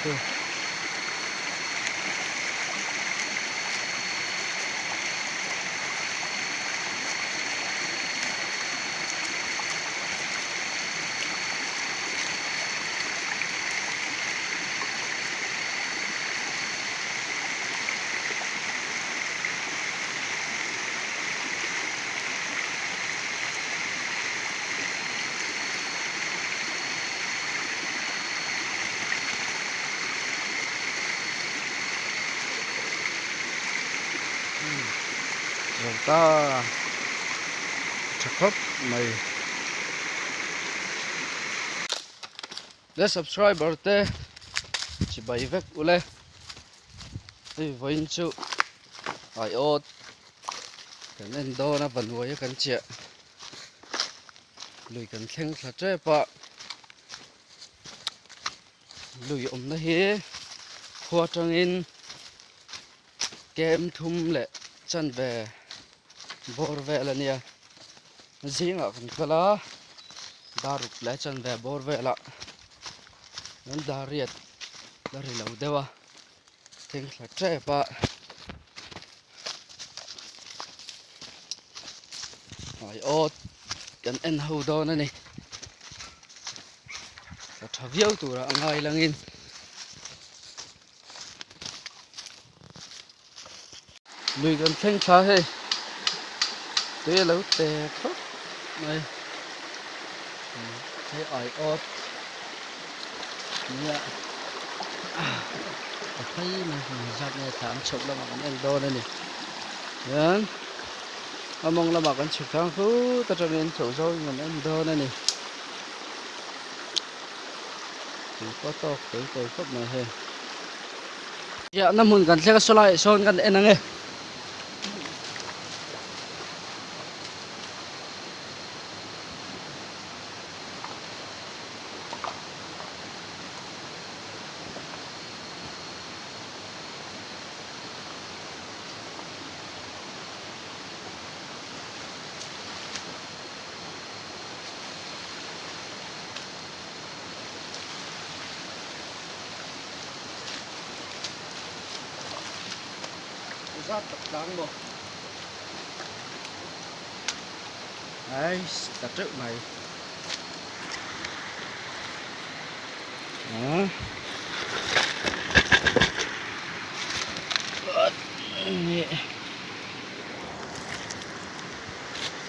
Khu. Zo ta tha khawp mai le subscriber te chibai vek ule hei vawiin chu aiawt kan en dawn a vanuai a kan chiah. Lui kan thleng thla tep a lui awmna hi khua atangin kem thum leh chanve bawr vel a nia zingah kan kal a dar ruk leh chanve bawr velah an dar riat la ri lo deuh a thleng thla tep a. Ai awt kan en ho dawn a ni a tha viau turah a ngai langin lui kan thleng thla hei tui a lo te khawp mai hei ai awt nia a phei mai zat nge thla an chhoh lamah kan en dawn a ni hian a mawng lamah kan chhuk thang hlut atangin chhoh zawngin kan en dawn a ni tui pawh tawk tel tel khawp mai hei riahna hmun kan thleng a saw laiah sawn kan en ang e. Zat tak tlang maw Eiss ta teuh mai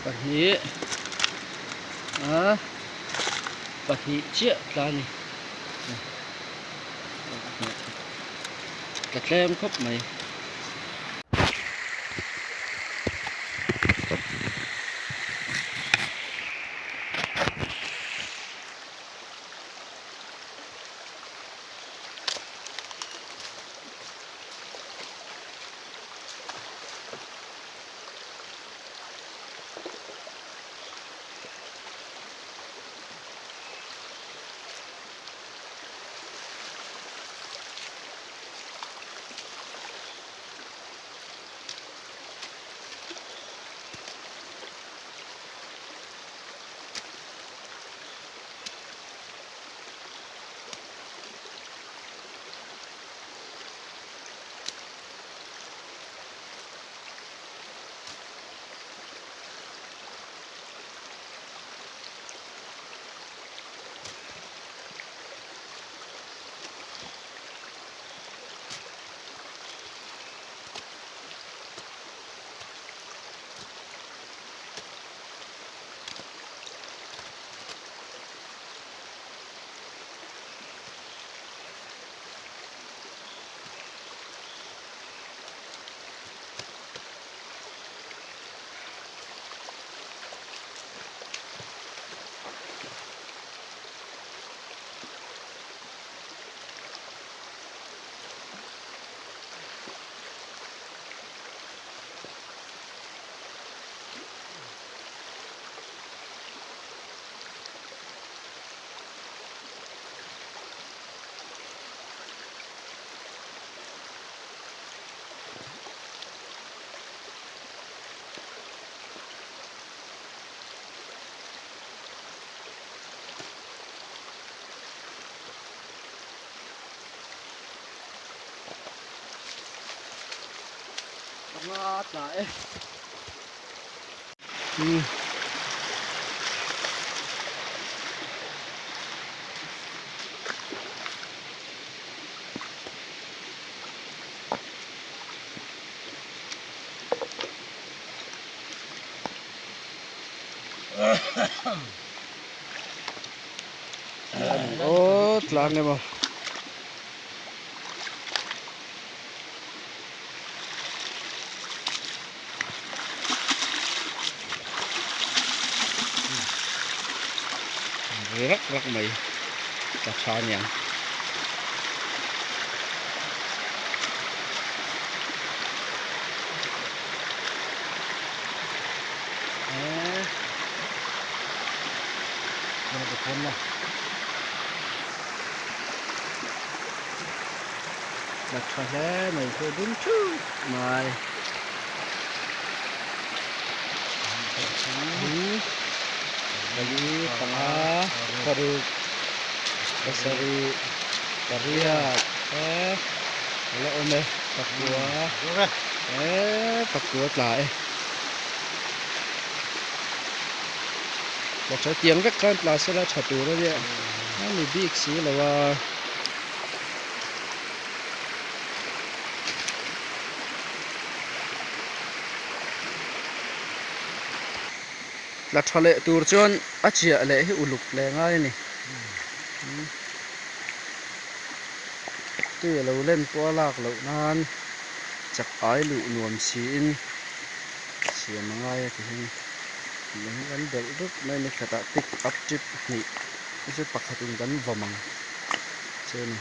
Pahnih a pahnih chiah tla a ni tla tlem khawp mai. Panga tla e. Hmm. Aw tlang emaw. Rak rak mai tla tha aniang. Tla tha hle mai chu dum thup mai. Pali panga paruk pasarih pariat e a la awm e pakua e pakua tla e. Tla tha tiang vek khan tla sela tha tur a nia a ni bik si lo a. Tla tha leh tur chuan a chiah leh hi uluk leh ngai a ni. Tui a lo len pawh a lak loh nan chak ai luh nuam siin siam a ngai a ti hian lung kan belh dup mai a ni khatah pick up trip hnih te chu pakhatin kan vawm ang che a ni.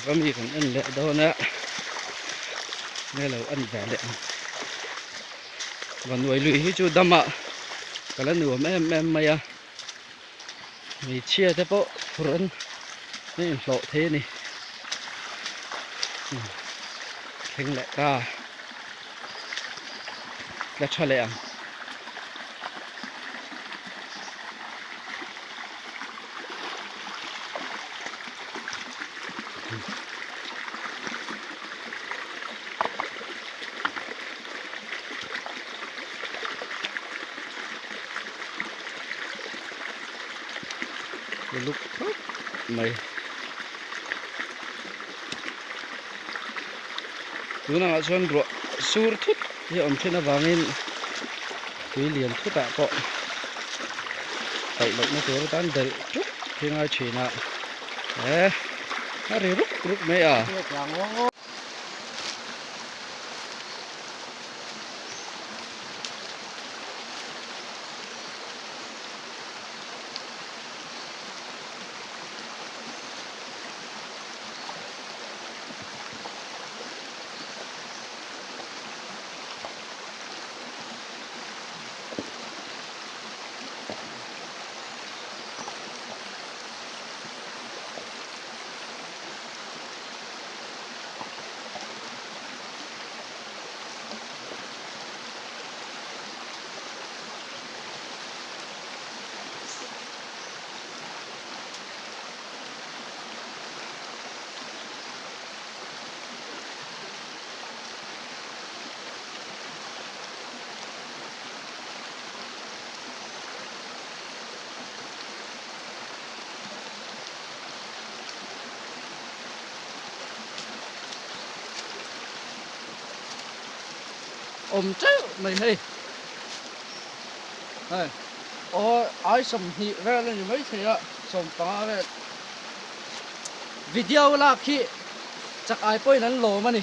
Chhak ami kan en leh dawn a nge lo en ve leh ang Vanuai lui hi chu damah ka la nuam em em mai a hmeichhia te pawh phur an inhlawh thei a ni thleng leh ta tla tha leh ang. Uluk khawp mai tunah chuan ruah sur thut hi a awm thin avangin tui lian thutah pawh paih lohna tur atan belh ṭuk hi ngai thin a e a ri ruk ruk mai a. Awm teuh mai hei hei aw ai 20 vel a ni maithei a 15 vel video lak hi chak ai pawhin an lawm a ni.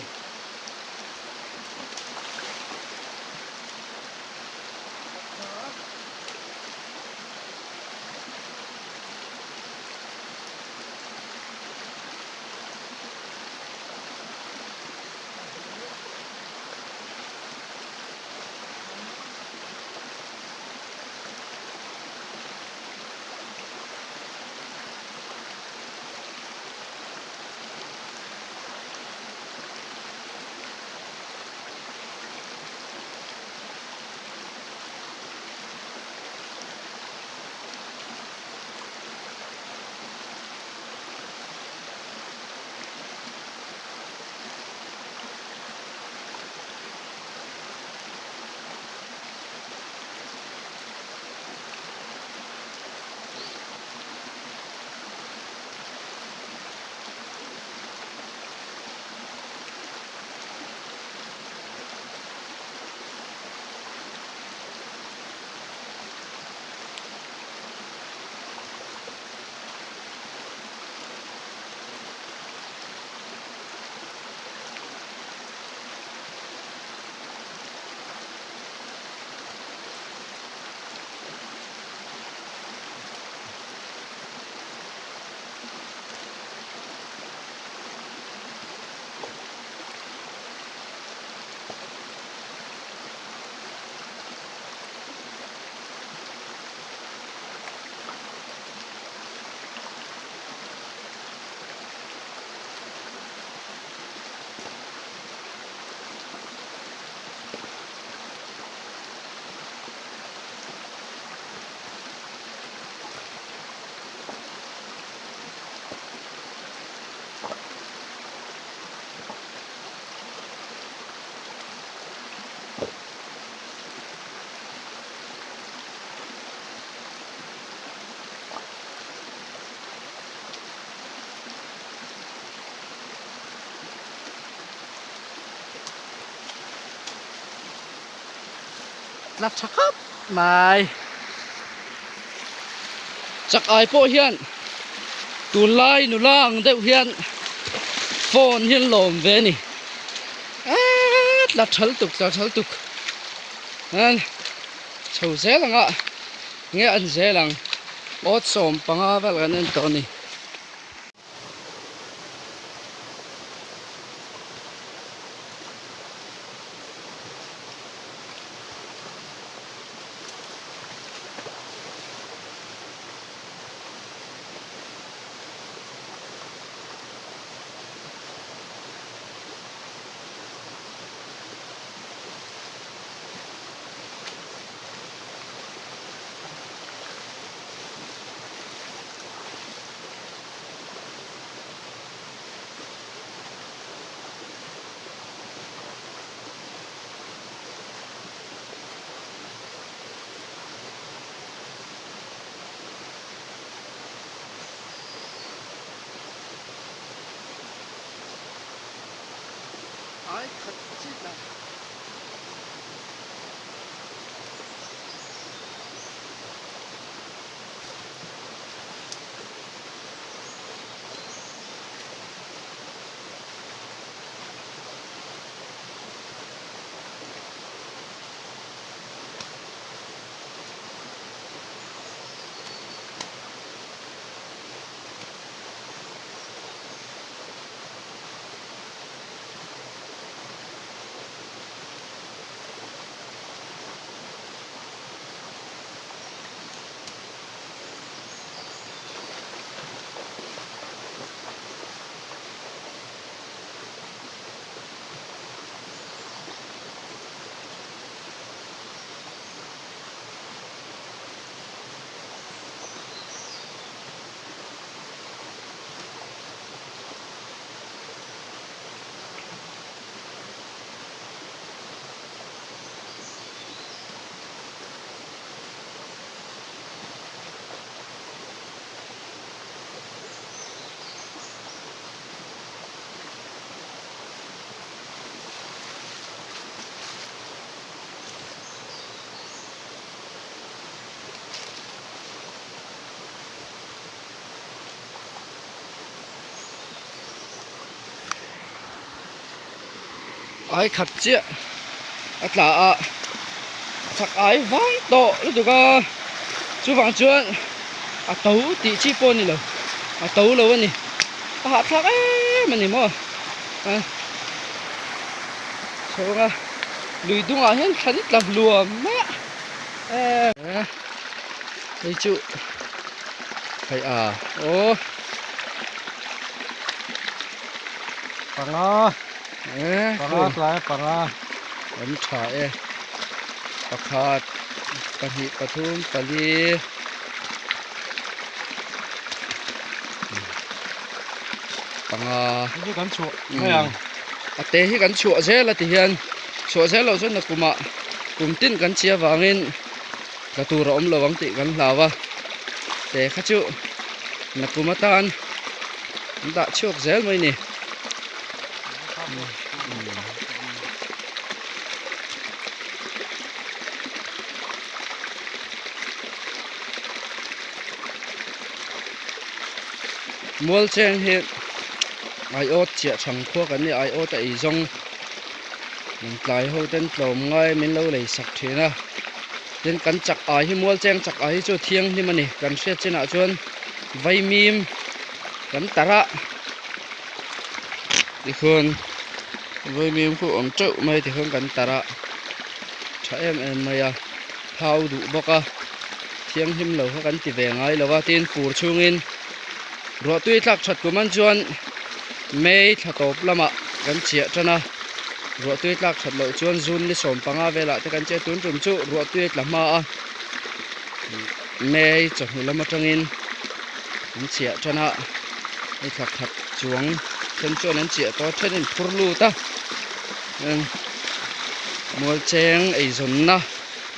Tla tha khawp mai. Chak ai pawh hian tunlai nula ang deuh hian phone hi an lawm ve a ni. Eee tla tha lutuk tla tha lutuk an chho zel ang a nge an zel ang awt 15 vel kan en tawh a ni. Ai khat chiah a tla a chak ai vang tawh lutuk a chuvang chuan a to tih chi pawh a ni lo a to lo a ni a hahthlak em a ni maw a chhawng a lui dungah hian thlan tla hluam mai a eh hei chu hei a aw Panga eh panga tlai panga awm tha e pakhat pahnih pathum pali panga hei chu kan chhuah mai ang a te hi kan chhuah zel a ti hian chhuah zel loh chuan nakumah kum tin kan chi avangin tla tur a awm lo ang tih kan hlau a te kha chu nakum atan an dah chhuak zel mai a ni. Mual cheng hi aiawt chiah chhang khua kan ni aiawt a ei zawng min tlai ho ten tlawm ngai min lo lei sak thin a tin kan chak ai hi mual cheng chak ai hi chu thianghlim a ni kan hriat chinah chuan vaimim kan tarh a tikhuan vaimim khu awm teuh mai tikhuan kan tarh a tha em em mai a phau duh bawk a thianghlim lo kha kan ti ve ngai lo a tin fur chhungin ruah tui tlak that kum an chuan May thla tawp lamah kan chiah tan a ruah tui tlak that loh chuan June ni sawm panga velah te kan chiah tun tum chu ruah tui a tla hma a May chawhnu lam atangin an chiah tan a hei thla khat chuang then chuan an chiah tawh a then in phur lut a mual cheng eizawnna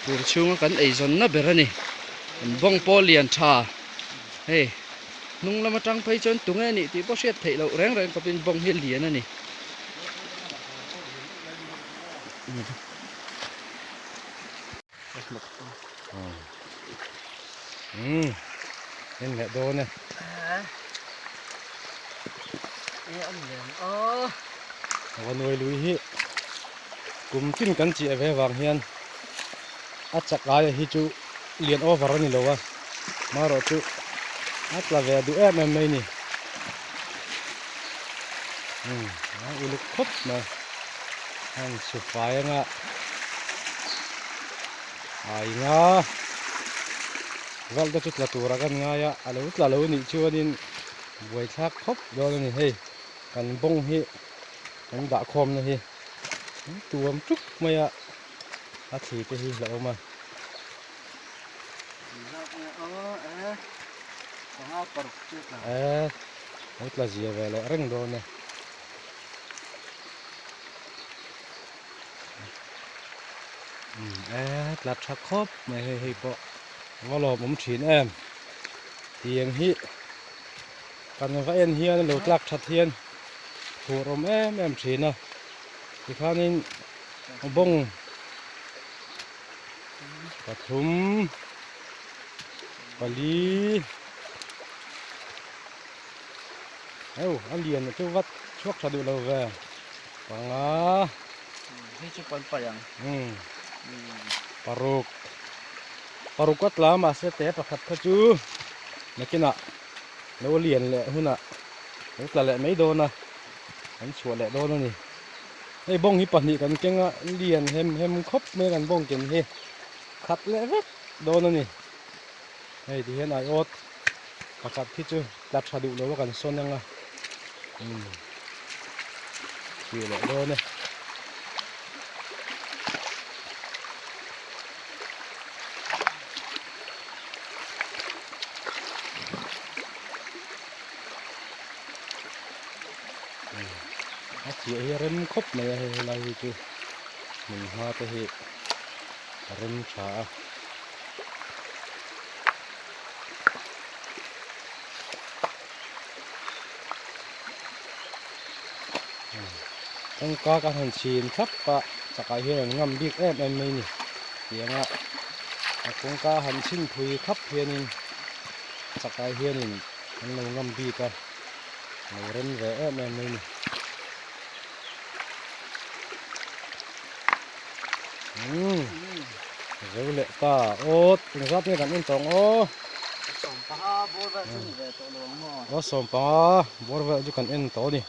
tur chhunga kan eizawnna ber a ni an bawng pawh lian tha hei hnung lam atang phei chuan tunge a nih tih pawh hriat theih loh reng reng khawpin bawng hi lian a ni. Umm en leh dawn e. Vanuai lui hi kum tin kan chiah ve vang hian a chak aia hi chu lian over a ni lo a marawh chu a tla ve duh em em mai a ni. Umm a uluk khawp mai heng sufai anga ai nga val te chu tla tura kan ngai a a lo tla lo nih chuanin buaithlak khawp dawn a ni hei kan bawng hi kan dah khawmna hi an tuam tuk mai a a thli te hi la awm a. E lo tla zia ve leh reng dawn e. E tla tha khawp mai hei hei pawh va lawmawm thin em tiang hi kan va en hian a lo tlak that hian phur awm em em thin a. Tikhanin bawng pathum pali eu a lian chu vat chhuak tha duh lo ve panga hei chu kan paih ang umm paruk paruk a tla mahse te pakhat kha chu nakinah lo lian leh hunah lo tla leh mai dawn a kan chhuah leh dawn a ni hei bawng hi pahnih kan keng a lian hem hem khawp mai kan bawng ken hi khat leh vek dawn a ni hei ti hian aiawt pakhat hi chu tla tha duh lo a kan sawn ang a umm thih leh dawn e. A chiah hi a rem khawp mai a hei helai hi chu hmun hma te hi a rem tha a. Kawngka kan han chhin thlap a chakah hian an ngam bik em em mai a ni tianga a kawngka han chhin phui thlap hianin chakah hianin an lo ngam bik a lo rem ve em em mai a ni. Umm zo leh ta awt engzat nge kan en tawh ang aw. Sawm panga bawr vel chu ni ve tawh lo ang maw. Aw sawm panga bawr vel chu kan en tawh a ni.